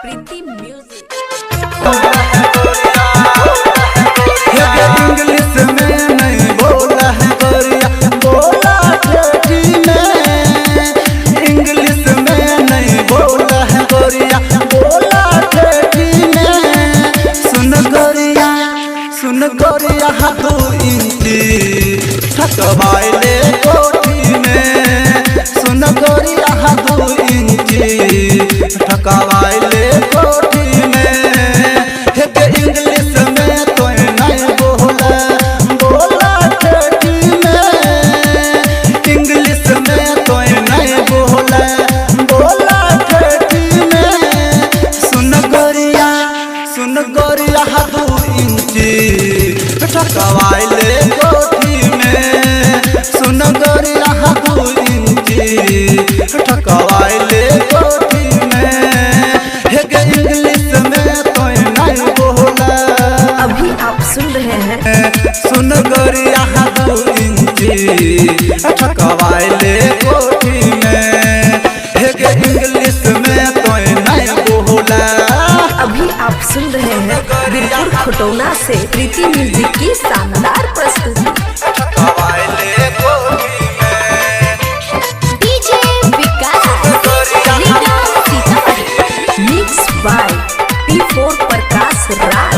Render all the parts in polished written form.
Preeti music. English में नहीं बोला है गोरिया, बोला ठेठी में। इंग्लिश में नहीं बोला है गोरिया, बोला ठेठी में। सुन गोरिया, सुन गोरिया, 2 इंची ठकवाइले कोठी में। सुन गोरिया, 2 इंची ठकवाइले कोठी में। इंग्लिश में तो नहीं बोला, बोला ठेठी में। इंग्लिश में तो नहीं बोला, बोला ठेठी में। सुन गोरिया, सुन गोरिया, 2 इंची ठकवाइले कोठी में। सुन गोरिया, 2 इंची ठकवाइले कोठी में। इंग्लिश में तो नहीं बोला। अभी आप सुन रहे हैं सुन गोरिया, 2 इंची ठकवाइले कोठी में। इंग्लिश में तो नहीं बोला। अभी आप सुन रहे हैं बीरपुर खुटौना से प्रीति म्यूजिक की शानदार प्रस्तुति। ठकवाइले कोठी में। DJ Vikas, Sitamarhi. Mix by P4 Prakash Raj.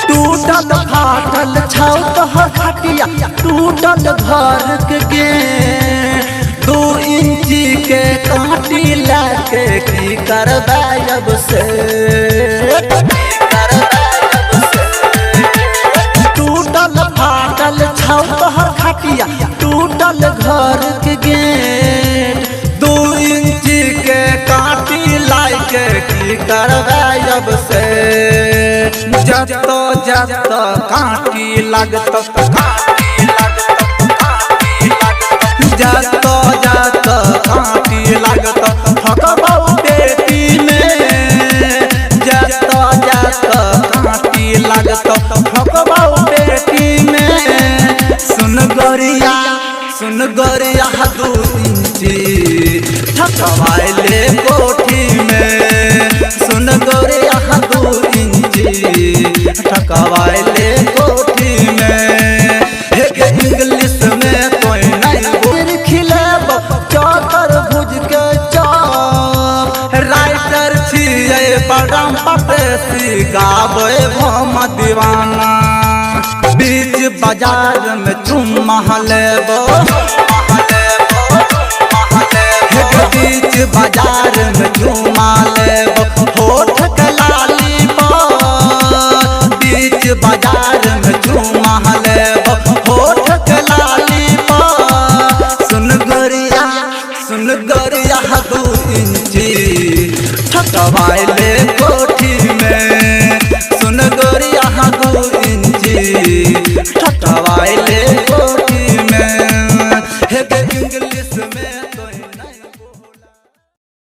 टूटल फाटल छौ तोहर खटिया, टूटल घर के गेट। 2 इंची के कांटी लाके की करबै अब से। टूटल फाटल छौ तोहर खटिया, टूटल घर के गेट। 2 इंची के कांटी लाके की करबै अब से। जत जत कांटी लागत, जत जत कांटी लागत ठकबौ पेटी में। जत जत कांटी लागत ठकबौ पेटी में। सुन गोरिया, सुन गोरिया, 2 इंची ठकवाइले कोठी में। सुन गोरिया, 2 इंची ठकवाइले कोठी में। इंग्लिश में तो नहीं बोल खिलेब चौतर भुज के चौप। राइटर छियै बदाम पटेसी गाबै भम दीवाना। बीच बाजार में चुम्मा लेबो।